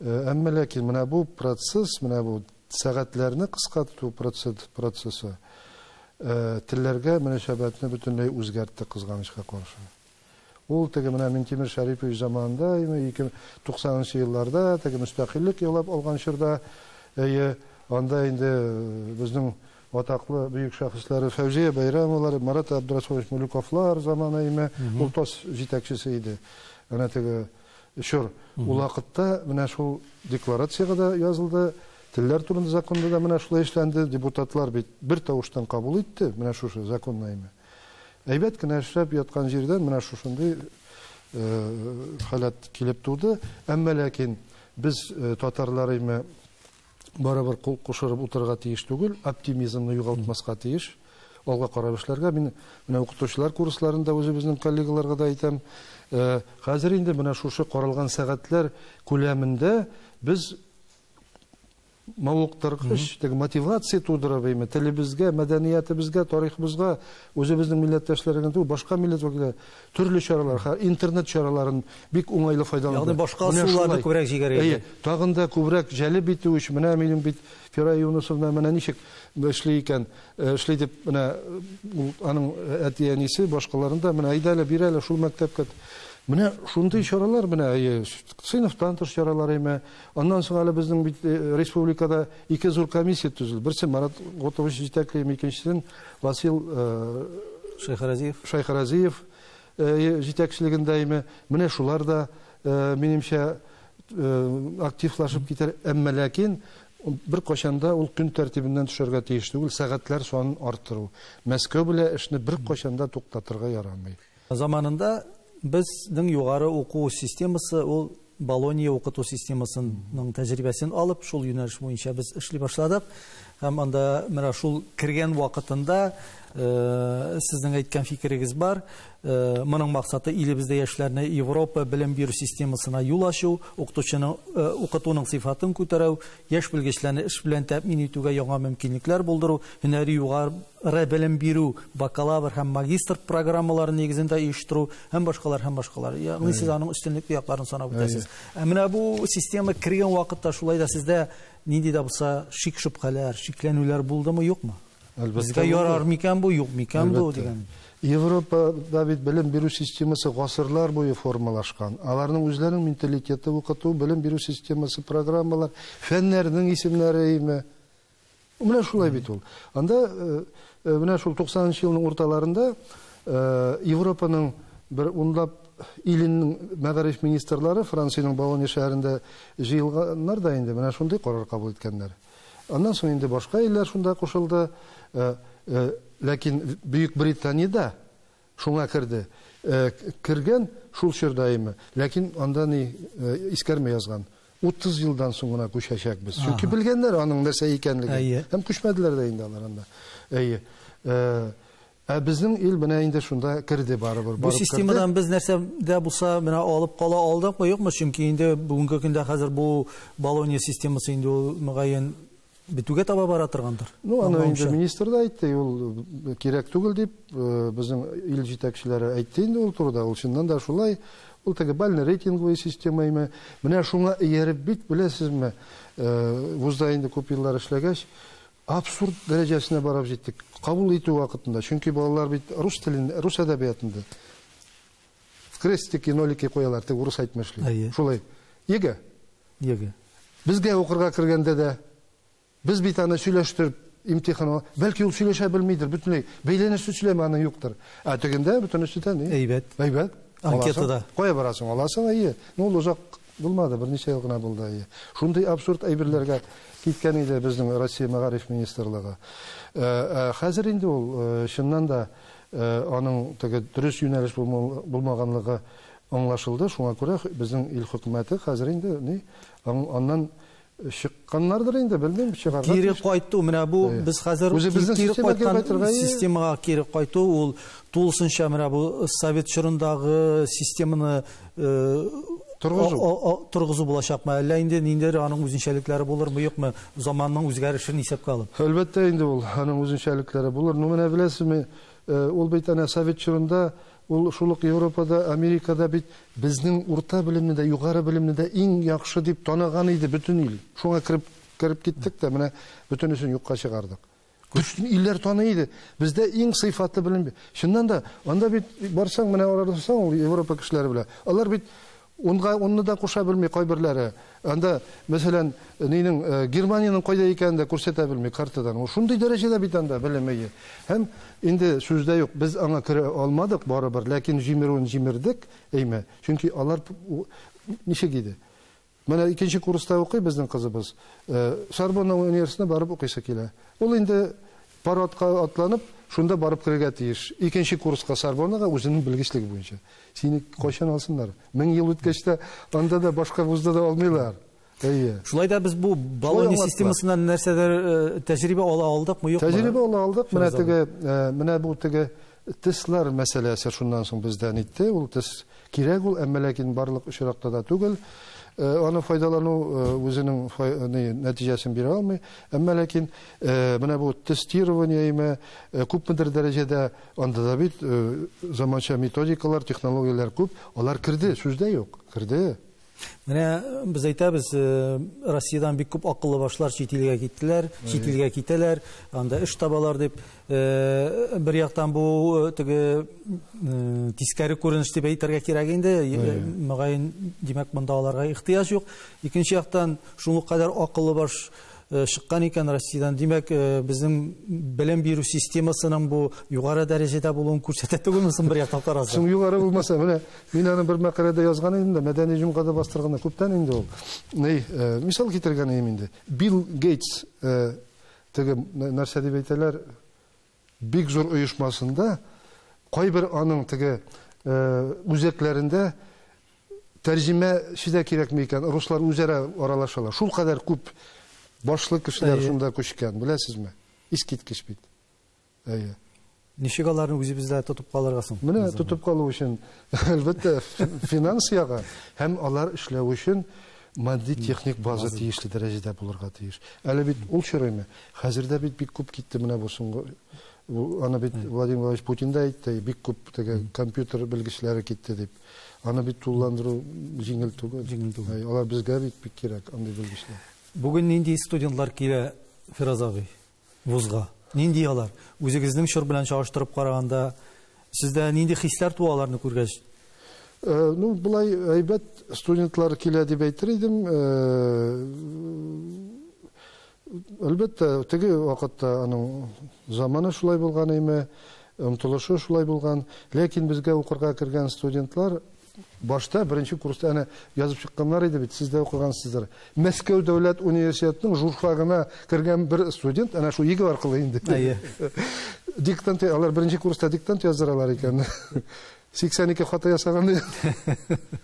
әмма ләкин менә бу процесс, менә бу сәгатьләрне кыскарту процессы телләргә мөнәсәбәтне бөтенләй үзгәртте кызганычка каршы. Ул теге менә Минтимер Шәрипович заманында, 90 елларда теге мөстәкыйльлек яулап алган чорда, әйе, анда инде безнең атаклы бөек шәхесләре Фәүзия Бәйрәмовалар, Марат Абдрасулович Мулюковлар заманы име, ул ТОС җитәкчесе иде. Әнә теге чор. Ул вакытта менә шул декларациягә дә язылды, телләр турында законда да менә шулай эшләнде, депутатлар бит бер тавыштан кабул итте менә шушы законны име. Әйбәт кенә эшләп яткан җирдән менә шушындый халәт килеп туды. Әмма ләкин без татарлар име барыбер кул кушырып утырырга тиеш түгел, оптимизмны югалтмаска тиеш. Алга карап эшләргә. Мин менә укытучылар курсларында үзебезнең коллегаларга да әйтәм. Хәзер инде менә шушы каралган сәгатьләр күләмендә без мавыктыргыч теге мотивация тудырып, әйме, телебезгә, мәдәниятебезгә, тарихыбызга, үзебезнең милләттәшләргә түгел, башка милләт вәкилләре төрле чаралар, интернет чараларын бик уңайлы файдаланды. Ягъни башка ысулларны күбрәк җигәргә. Әйе, тагын да күбрәк җәлеп итү өчен менә минем бит Фира Юнусовна менә ничек эшли икән, эшли дип менә ул аның әти-әнисе башкаларында менә әйдә әле, бир әле шул мәктәпкә. Менә шундый чаралар, менә сыйныфтан тыш чаралар име. Аннан соң әле безнең бит республикада ике зур комиссия төзелде. Берсе Марат Готович җитәкли, икенчесен Васил Шәйхразиев җитәкчелегендә име. Менә шулар да минемчә активлашып китәр. Әмма ләкин бер кайчанда ул көн тәртибеннән төшәргә тиеш түгел, сәгатьләр санын арттыру. Мәскәү белән эшне бер кайчанда туктатырга ярамый. Заманында безнең югары уку системасы ул Болонья укыту системасының тәҗрибәсен алып, шул юнәлеш буенча без эшли башладык. Һәм анда менә шул кергән вакытында сезнең әйткән фикерегез бар. Моның максаты илебездә яшьләрне Европа белем бирү системасына юл ачу, укытучының укытуның сыйфатын күтәрү, яшь белгечләрне эш белән тәэмин итүгә яңа мөмкинлекләр булдыру, һөнәри югары белем бирү, бакалавр һәм магистр программалары нигезендә оештыру һәм башкалар һәм башкалар. Ягъни сез аның өстенлекле якларын санап үтәсез. Ә менә бу система кергән вакытта шулай да сездә нинди дә булса шик-шөбһәләр, шикләнүләр булдымы, юкмы? Безгә ярар микән бу, юк микән бу дигән. Европада бит белем бирү системасы гасырлар буе формалашкан. Аларның үзләренең менталитеты, укыту, белем бирү системасы, программалар, фәннәрнең исемнәре име. Менә шулай бит ул. Анда менә шул 90 елның урталарында Европаның бер унлап иленең мәгариф министрлары Франциянең Болонья шәһәрендә җыелганнар да инде менә шундый карар кабул иткәннәр. Аннан соң инде башка илләр шунда кушылды. Ләкин Бөек Британиядә шуңа керде. Кергән шул чорда име. Ләкин анда ни искәрмә язган. 30 елдан соң гына күчәчәкбез. Чөнки белгәннәр аның нәрсә икәнлеген. Һәм күчмәделәр дә инде алар анда. Әйе. Ә безнең ил менә инде шунда керде барыбер. Бу системадан без нәрсә дә булса менә алып кала алдыкмы, юкмы? Чөнки инде бүгенге көндә хәзер бу Болонья системасы инде ул мөгаен бетүгә таба бара торгандыр. Ну, аны инде министр да әйтте, ул кирәк түгел дип, безнең ил җитәкчеләре әйтте инде ул турыда. Ул чыннан да шулай, ул теге бальный рейтинговый система име. Менә шуңа ияреп бит, беләсезме, вузда инде күп еллар эшләгәч, абсурд дәрәҗәсенә барып җиттек. Кабул итү вакытында, чөнки балалар бит рус телен, рус әдәбиятында крестики, нолики куялар, тик урыс әйтмешли. Шулай. ЕГЭ. ЕГЭ. Безгә укырга кергәндә дә без бит аны сөйләштереп имтихан, бәлки ул сөйләшә белмидер, бөтенләй бәйләнеш сөйләмә аның юктыр. Ә тегендә бөтенесе дә ни? Әйбәт. Әйбәт. Анкетада. Кая барасың, аласың, әйе. Ну, ул озак булмады, берничә ел гына булды, әйе. Шундый абсурд әйберләргә киткән иде безнең Россия мәгариф министрлыгы. Хәзер инде ул чыннан да аның теге дөрес юнәлеш булмаганлыгы аңлашылды. Шуңа күрә безнең ил хөкүмәте хәзер инде ни аннан чыкканнардыр инде, белмим, чыгарга. Кире кайту, менә бу без хәзер кире кайткан системага кире кайту, ул тулысынча менә бу совет чорындагы системаны торгызу булачакмы? Әллә инде ниндидер аның үзенчәлекләре булырмы, юкмы? Заманның үзгәрешен исәпкә алып. Әлбәттә инде ул аның үзенчәлекләре булыр. Ну, менә беләсезме, ул бит әнә совет чорында, ул шул ук Европада, Америкада бит безнең урта белемне дә, югары белемне дә иң яхшы дип таныган иде бөтен ил. Шуңа кереп киттек тә, менә бөтенесен юкка чыгардык. Бөтен илләр таный иде. Бездә иң сыйфатлы белем. Чыннан да, анда бит барсаң, менә аралашсаң, ул Европа кешеләре белән. Алар бит онга онны да куша белми кайберләре. Анда, мәсәлән, нинең Германиянең кайда икәнен дә күрсәтә белми картадан. Ул шундый дәрәҗәдә бит анда белемее. Һәм инде сүздә юк, без аңа керә алмадык барыбер, ләкин җимерүен җимердек, әйме? Чөнки алар ничек иде? Менә икенче курста укый безнең кызыбыз. Сорбонна университетына барып укыйсы килә. Ул инде пар атка атланып, шунда барып керергә тиеш. Икенче курска Сорбоннага үзенең белгечлеге буенча. Сине кайчан алсыннар? 1000 ел үткәч тә анда да башка вузда да алмыйлар. Әйе. Шулай да без бу Болонья системасыннан нәрсәдер тәҗрибә ала алдыкмы, юкмы? Тәҗрибә ала алдык. Менә теге, менә бу теге тестлар мәсьәләсе шуннан соң бездән итте. Ул тест кирәк ул, әмма ләкин барлык очракта да түгел. Аны файдалану үзенең нәтиҗәсен бирә алмый. Әмма ләкин менә бу тестирование име күпмедер дәрәҗәдә анда да бит заманча методикалар, технологияләр күп, алар керде, сүздә юк, керде. Менә без әйтәбез, Россиядән бик күп акыллы башлар чит илгә киттеләр, чит илгә китәләр, анда эш табалар дип. Бер яктан бу теге тискәре күренеш дип әйтергә кирәк инде, мөгаен, димәк, монда аларга ихтыяҗ юк. Икенче яктан, шул кадәр акыллы баш чыккан икән Россиядән, димәк, безнең белем бирү системасының бу югары дәрәҗәдә булуын күрсәтә түгелме соң бер яктан карасаң? Соң югары булмаса, менә мин аны бер мәкаләдә язган идем дә, Мәдәни җомгада бастырганда күптән инде ул. Ни, мисал китергән идем инде. Билл Гейтс теге нәрсә дип әйтәләр, бик зур оешмасында кайбер аның теге үзәкләрендә тәрҗемәче дә кирәкме икән, руслар үзара аралашалар. Шул кадәр күп башлы кешеләр шунда күчкән, беләсезме? Искиткеч бит. Әйе. Ничек аларны үзебездә тотып калырга соң? Менә тотып калу өчен, әлбәттә, финанс ягы һәм алар эшләү өчен матди техник база тиешле дәрәҗәдә булырга тиеш. Әле бит ул чорыймы? Хәзер дә бит бик күп китте менә бу соңгы. Аны бит Владимир Владимирович Путин да әйтте, бик күп теге компьютер белгечләре китте дип. Аны бит тулыландыру җиңел түгел. Җиңел түгел. Әй, алар безгә бит бик кирәк андый белгечләр. Бүген нинди студентлар килә, Фираз абый, вузга? Нинди алар? Үзегезнең чор белән чагыштырып караганда, сездә нинди хисләр туа аларны күргәч? Ну, былай әйбәт студентлар килә дип әйтер идем. Әлбәттә, теге вакытта аның заманы шулай булган име, омтылышы шулай булган. Ләкин безгә укырга кергән студентлар башта беренче курста әнә язып чыкканнар иде бит, сез дә укыгансыздыр. Мәскәү дәүләт университетының журфагына кергән бер студент, әнә шул ЕГЭ аркылы инде. Әйе. Диктант, алар беренче курста диктант яздыралар икән. 82 хата ясаган.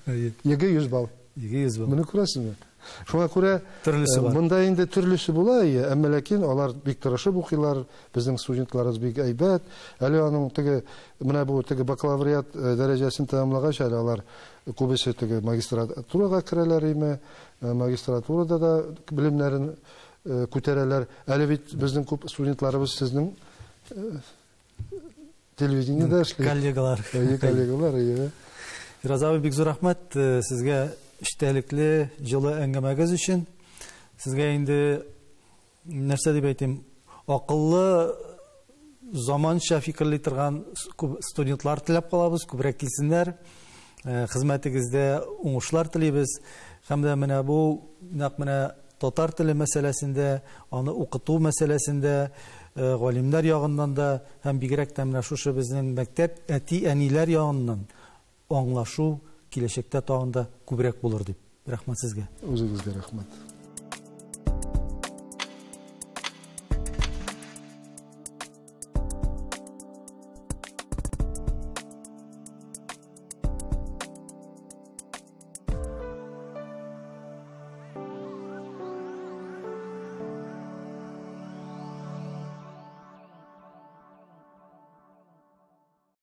Әйе. ЕГЭ 100 балл. ЕГЭ 100 балл. Моны күрәсезме? Шуңа күрә, Төрлесе бар. монда инде төрлесе була, әйе, әмма ләкин алар бик тырышып укыйлар, безнең студентларыбыз бик әйбәт. Әле аның теге, менә бу теге бакалавриат дәрәҗәсен тәмамлагач, әле алар күбесе теге магистратурага керәләр име, магистратурада да белемнәрен күтәрәләр. Әле бит безнең күп студентларыбыз сезнең телевидениедә эшли. Коллегалар. Әйе, коллегалар, әйе. Фираз абый, бик зур рәхмәт сезгә эчтәлекле, җылы әңгәмәгез өчен. Сезгә инде нәрсә дип әйтим, акыллы, заманча фикерли торган күп студентлар теләп калабыз, күбрәк килсеннәр. Хезмәтегездә уңышлар телибез. Һәм дә менә бу нәкъ менә татар теле мәсьәләсендә, аны укыту мәсьәләсендә, галимнәр ягыннан да һәм бигрәк тә менә шушы безнең мәктәп әти-әниләр ягыннан аңлашу киләчәктә тагын да күбрәк булыр дип. Рәхмәт сезгә. Үзегезгә рәхмәт.